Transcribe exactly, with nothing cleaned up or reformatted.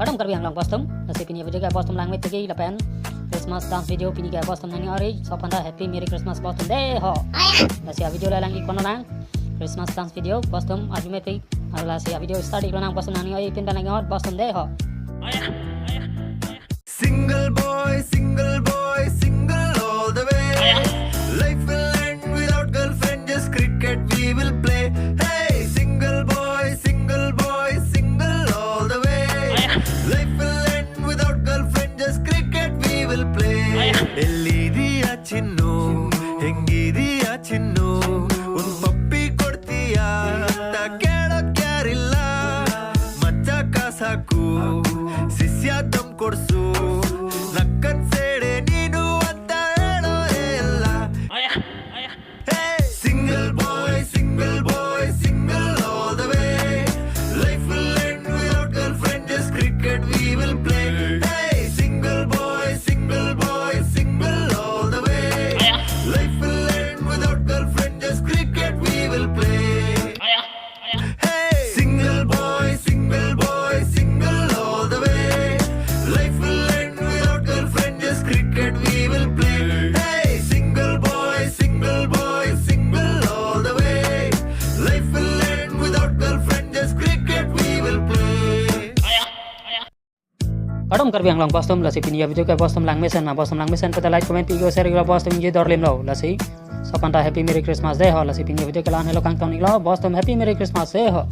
Kardom Karbi Anglong bostum, lasi pini video ke bostum langme tegi lapen Christmas dance video pini ke bostum nangning ori, sopanta Happy Merry Christmas bostum dei ho. Lasi a video le lang ikon lang Christmas dance video bostum arjume tegi, aru lasi a video start iklo nang bostum nangning ori pin lang hot bostum dei ho. Single boy, single boy, single all the way. Life will end without girlfriend, just cricket we will play. Hey, single boy, single boy, single all the way. Life will end without girlfriend, just cricket we will play. Elidi achinu, hengidi achinu, un papi kortia, ta kero kyarila, macha kasaku, sisia dom korsu, nakan sere ninu anta ero ela. Hey! Single boy, single boy, single all the way. Life will end without girlfriend, just cricket we will play. Hey, single boy, single boy, single all the way. Life will end without girlfriend, just cricket we will play. Hey! Single boy, single boy, single all the way. Life will end without girlfriend, just cricket we will play. Hey, single boy, single boy, single all the way. Life will end without girlfriend, just cricket we will play. Kardom Karbi Anglong bostum, lasi pini a video ke bostum langmesen ma, bostum langmesen peta like, comment, video share iklo bostum ingjir dorlim lo. Lasi sopanta Happy Merry Christmas dei ho. Lasi pini a video ke la-an helo, kangton iklo bostum, Happy Merry Christmas dei ho.